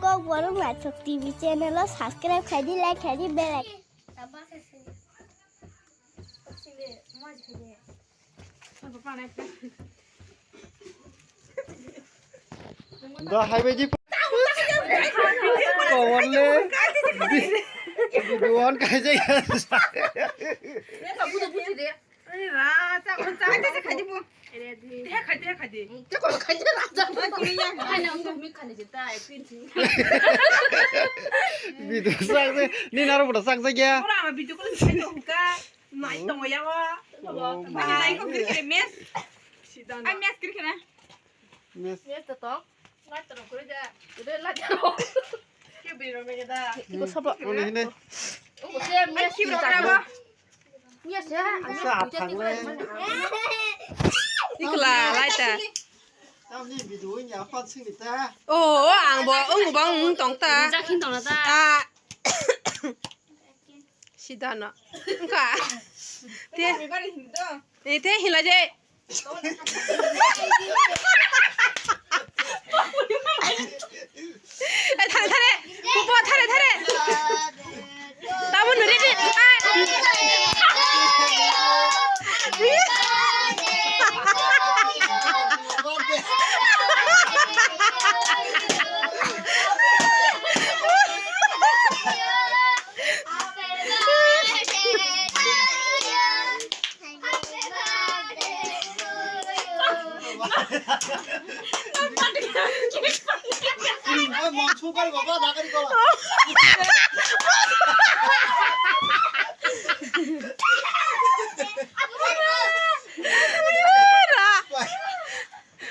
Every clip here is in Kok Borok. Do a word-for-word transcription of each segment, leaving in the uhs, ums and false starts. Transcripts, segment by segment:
Kokborok Naithok T V channel o subscribe khaidi, like khaidi, bell icon. Da hai baidi. Kokborok le. Duan kai jai. Ani ra, ta kon ta. Khai de, khai de bo. Te khai de, khai de. Te kon khai de ra, ta kon khai de. Ani ang mi khai de ta, ai pin si. Video sak de, ni naro boda sak de ya. Ora ama video ko khai de ka. Nai tong ya wa. Ani nai ko kiri kiri mes. Ai mes kiri kiri. Mes. Mes to tong. Ngai to kiri da. Kiri la ja. Ke bi ro me da. Ko sabo. Ani hine. Ko se mes ki ra ba. Sa thang le. Ikla lai ta. Tamni video ni apat sing ni ta. Oh, ang bo, ang bo, ang tong ta. Jakhin tong ta. Ah. Sidano. Engka. Te. Ni te hila je. Eh, thare, thare. Pupu, thare, thare. Tamo nuri di.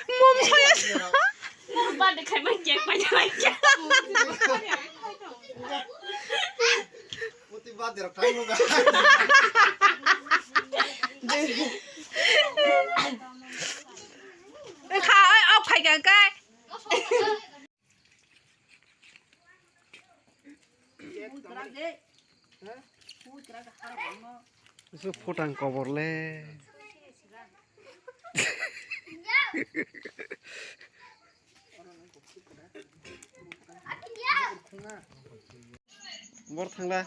Mom saya. Mom birthday khai ma cake pai jai. Muti birthday rok khai mo ga. Kha oi, off khai kha kai. Su phutang kobor le. Bor thangla.